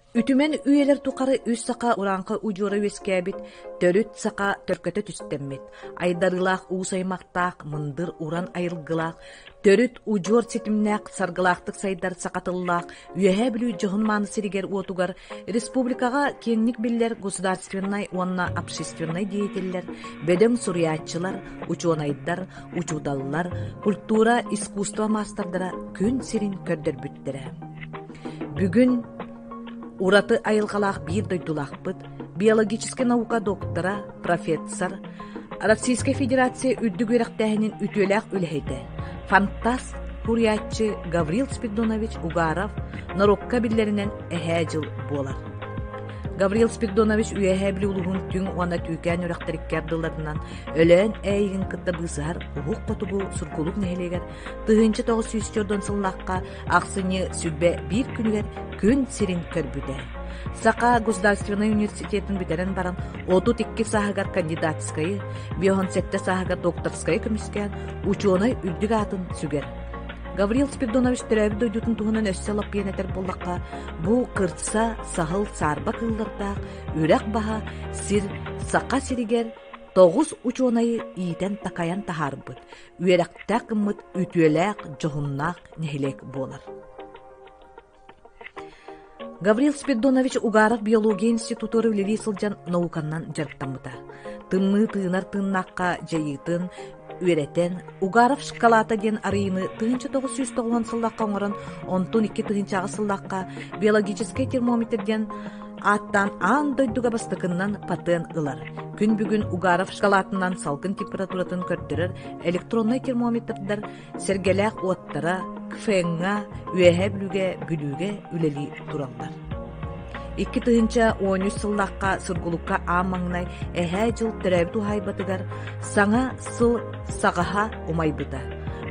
Үтүмэн үйэлэр тухары үс саха урааҥхай удьуора үөскээбит, төрүт саха төлкөтө түстэммит, айдарыылаах уус аймахтаах, мындыр уран айылгылаах, төрүт удьуор ситимнээх, саргылаахтык сайдар саха тыллаах Үөһээ Бүлүү дьоһун-мааны сиригэр-уотугар республикаҕа киэҥник биллэр государственнай уонна общественнай деятеллэр, бөдөҥ суруйааччылар, учуонайдар, учууталлар, культура, искусство маастардара күн сирин көрдөрбүттэрэ. Бүгүн ураты айылҕалаах биир дойдулаахпыт, биологическай наука доктора, профессор, Российскай Федерация үрдүк үөрэхтээһинин үтүөлээх үлэһитэ, фантаст суруйааччы Гаврил Спиридонович Угаров норуокка биллэринэн Эһээ Дьыл буолар. Гаврил Спиридонович Үөһээ Бүлүү улууһун Түҥ уонна Түүкээн үрэхтэриккэ ардыларынан Өлөөн Ээйигин кытта быысаһар Уһук Хотугу Сургуулук нэһилиэгэр 1904 сыллаахха Ахсынньы 21 күнүгэр күн сирин көрбүтэ. Саха государственнай университетын бүтэрэн баран 32 сааһыгар кандидатскайы, 57 сааһыгар докторскайы көмүскээн учуонай үрдүк аатын сүгэр. Гаврил Спиридонович төрөөбүт дойдутун туһунан өссө лаппыйан этэр буоллахха, бу кырса, саһыл, саарба кыыллардаах үрэх баһа сир Саха сиригэр тоҕус учуонайы иитэн-такайан таһаарбыт, үөрэхтээх гыммыт үтүөлээх, дьоһуннаах нэһилиэк буолар. Гаврил Спиридонович Угаров биология институтугар үлэлии сылдьан науканнан дьарыктаммыта. Тымныы тыынар тыыннаахха дьайыытын үөрэтэн, Угаров шоколата диэн арыйыыны 1990 сыллаахха оҥорон, онтон 2008 сыллаахха биологическай термометр диэн ааттаан аан дойдуга бастакыннан патент ылар. Күн бүгүн Угаров шоколадынан салгын температуратын көрдөрөр электроннай термометрдар Сэргэлээх уоттара КФЭН-ҥа, Үөһээ Бүлүүгэ, Бүлүүгэ үлэлии тураллар. 2013 сыллаахха Сургулукка аан маҥнай Эһээ Дьыл төрөөбүт уһаайбатыгар Саҥа сыл саҕаһа умайбыта.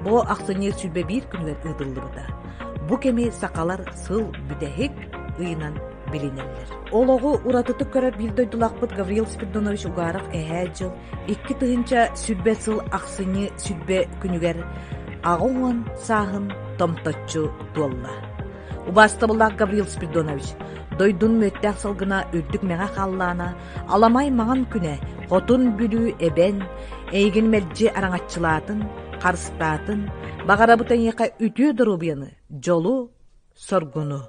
Бу ахсынньы 21 күнүгэр ыытыллыбыта. Бу кэми сахалар сыл бүтэһик ыйынан билинэллэр. Олоҕу уратытык көрөр биир дойдулаахпыт Гавриил Спиридонович Угаров Эһээ Дьыл 2020 сыл ахсынньы сүлбэ күнүгэр 80 сааһын томточчу туолла. Убаастабыллаах Гаврил Спиридонович, дойдун мүөттээх салгына үрдүк мэҥэ халлаана, аламай маҥан күнэ, хотун Бүлүү эбэн, эйигин мэлдьи араҥаччылаатын, харыстаатын, баҕарабыт эйиэхэ үтүө доруобуйаны, дьолу, соргуну.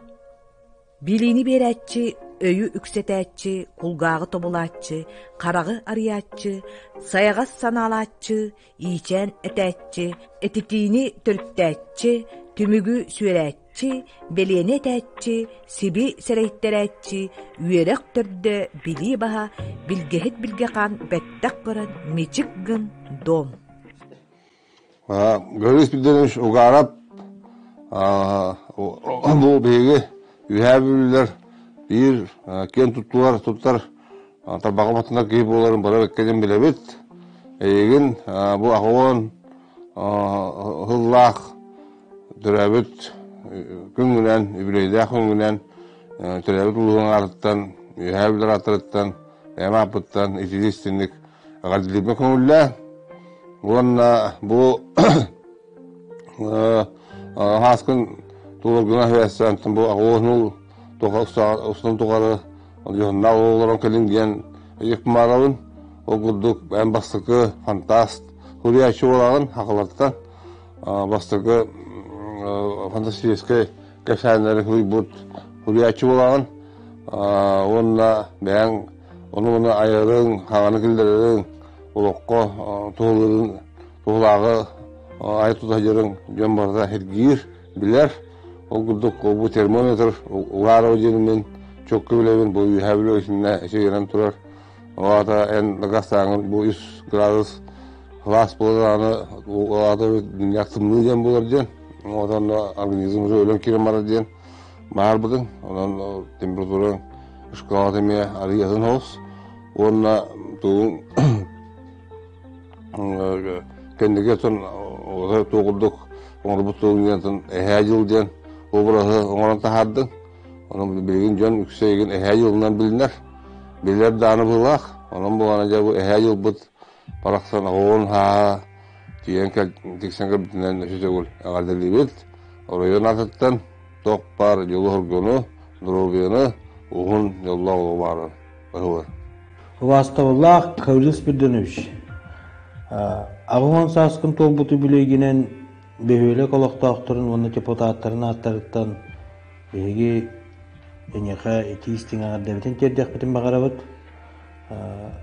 Билиини биэрээччи, өйү үксэтээччи, кулгааҕы тобулааччы, хараҕы арыйааччы, сайаҕас санаалааччы, иичээн этээччи, этитиини төрүттээччи, түмүгү сүөрээччи, бэлиэни этээччи, сиби сэрэйтэрээччи, үөрэх төрдө, билии баһа, билгэһит билгэ хаан бэттэх көрөн мичик гын дом. Гаврил Спиридонович Угаров бу биһиги Үөһээ Бүлүүлэр биир киэн туттулар туттар тарбаҕа батынар киһи буоларын бары бэккэ билэбит. Эйигин бу аҕуон сыллаах төрөөбүт күҥҥүнэн, үбүлүөйдээх күҥҥүнэн төрөөбүт улууһуҥ аатыттан, Үөһээ Бүлүүлэр ааттарыттан, бэйэм ааппыттан итии истиҥник Эҕэрдэлиирбин көҥүллээ. Уонна бу хааскын туоларгына сибээстээн бу оҕуһунул устун тухары дьоһуннаах олорон кэлин диэн ыйыпмаарабын. Ол курдук эн бастакы фантаст суруйааччы буолаҕын хахалартан бастакы фантастическай кэпсээннэри суруйбут суруйааччы буолаҕын уонна бэйэҥ Ону-маны айарыҥ, хаҥаны киллэрэриҥ, олоххо туһалыырын, туһулааҕы айа тута сылдьарыҥ дьон барыта сэргиир, билэр. Ол курдук бу термометр Угарова диэнинэн чокку билэбин, бу үөһээ Бүлүү итиннэ эчэйирэн турар. Ол аата эн дакаастааҥҥын бу үс градус сылаас буолар аны ол аата дьиҥнээх тымныы диэн буолар диэн. Онно организм уже өлөн киирэн барар диэн баарбытын. Онон температураҥ шоколад эмиэ арыый атын соҕус уонна тугун кэнники оттон туох курдук оҥорбут тугун диэн эһээ дьыл диэн обраһы оҥорон таһаардыҥ. Онон билигин дьон үксэ эйигин эһээ дьылынан билинэр. Билэр дааны быһыылаах. Онон буолан дьэ бу эһээ дьылбыт барахсан оҕуон хааһа тиийэн тиксэн кэлбитинэн өссө төгүл эҕэрдэлиибит. Оройуон аатыттан туох баар дьолу-соргуну, доруобуйаны, Уһун дьоллоох олоҕу баҕарар баһылар. Убаастабыллаах Гаврил Спиридонович, 80 сааскын туолбут үбүлүөйгүнэн бөһүөлэк олохтоохторун уонна депутаттарын ааттарыттан биһиги эйиэхэ итии истиҥ эҕэрдэбитин тиэрдиэхпитин баҕарабыт.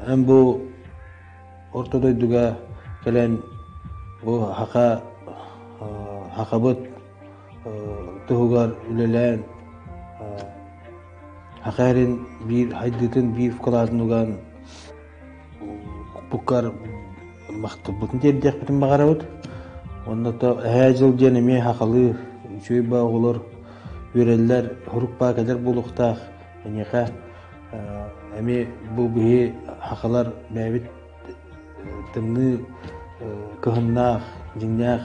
Эн бу орто дойдуга кэлэн бу хаха хахабыт туһугар үлэлээн Саха эрин биир хайдыытын биир вкладын уган укпуккар махталбытын тиэрдиэхпитин баҕарабыт. Уонна то эһээ дьыл диэн эмиэ сахалыы үчүгэй ба оҕолор үөрэллэр, хорук баа кэлэр буолуохтаах. Эйиэхэ эмиэ бу биһи сахалар бэйэбит тымныы кыһыннаах, дьиҥнээх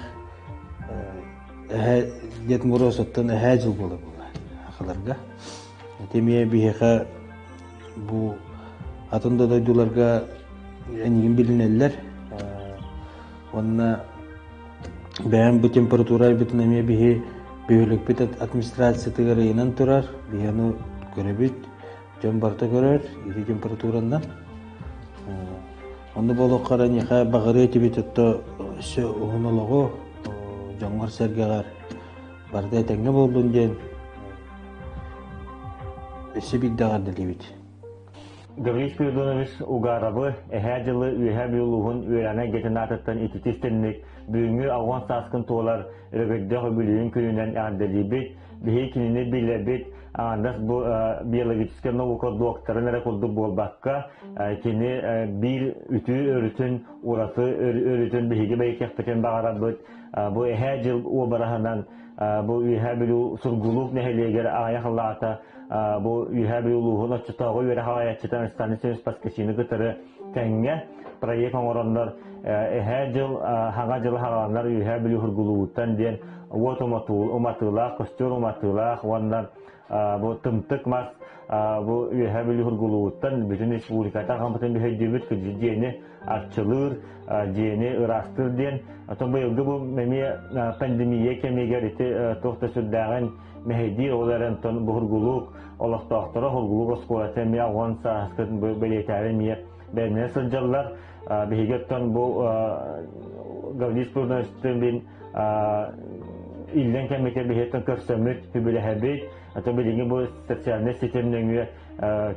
эһээ Дед Мороз оттон эһээ дьыл буола буолла сахаларга. Ити эмиэ биһиэхэ бу атын да дойдуларга эйигин билинэллэр. Уонна бэйэм бу температура айбытын эмиэ биһи бөһүөлэкпит администрациятыгар ыйынан турар. Биһи ону көрөбүт. Дьон барыта көрөр ити температуранан. Онно буолуоххара эйиэхэ баҕарыа этибит отто өссө уһун олоҕу дьоҥҥор-сэргэҕэр барыта этэҥҥэ буоллун диэн өссө биирдэ эҕэрдэлиибит. Гаврил Спиридонович Угаровы эһээ дьылы Үөһээ Бүлүү улууһун үөрэҕин эйгэтин аатыттан итити истинник бүгүҥҥү 80 сааскын туолар өрөгөйдөөх үбүлүөйүн күнүнэн эҕэрдэлиибит. Биһиги кинини билэбит, аҥардас бу биологическай наука докторын эрэ курдук буолбакка, кини биир үтүө өрүтүн, ураты өрүтүн биһиги бэйикиэхпитин баҕарабыт. Бу эһээ дьыл уобараһынан бу Үөһээ Бүлүү Сургуулук нэһилиэгэр аҕыйах сыллааҕыта бу Үөһээ Бүлүү улууһун оччотооҕу үөрэх салайааччыта Станислав Паскачины кытары тэҥҥэ проект оҥороннор эһээ дьыл хаҥа дьылы хаҕаланнар Үөһээ Бүлүү Сургуулугуттан диэн уот уматыылаах, костер уматыылаах уонна бу тымтык мас бу Үөһээ Бүлүү Сургуулугуттан бүтүн республиката хаҥпытын бүһөйдүүбүт дьиэни арчылыыр, дьиэни ыраастыыр диэн. Оттон быйылгы бу эмиэ пандемия кэмигэр ити туох да сүрдээҕин мэһэйдиир, ол эрэн оттон бу Сургуулук олохтоохторо Сургуулук оскуолата эмиэ 10 сааскын бэлиэтээри эмиэ бэлэмнэнэ сылдьаллар. Биһиги оттон бу Гаврил Спиридоновичтыын иллэҥ кэммитигэр биһиэттэн көрсөммүт, үбүлэһэбит. Ото билиҥҥи бу социальнай ситим нөҥүө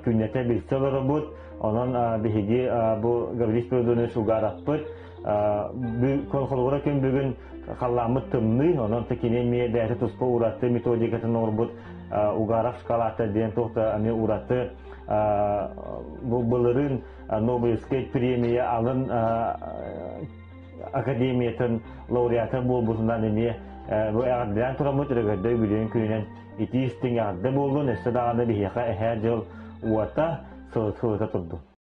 күннэтэ билсэ олоробут. Онон биһиги бу Гаврил Спиридонович Угаровпыт холобура күн бүгүн халлааммыт тымныы, онон кини эмиэ бэйэтэ туспа ураты методикатын оҥорбут Угаров шкалата диэн туох да эмиэ ураты бу былырыын Нобелевскай премия алын академиятын лауреата буолбутунан эмиэ бу эҕэрдэлээн тураммыт өрөгөйдөй үбүлүөйүн күнүнэн итии истиҥ эҕэрдэ буоллун, өссө даҕаны биһиэхэ эһээ дьыл уота сылыта турдун.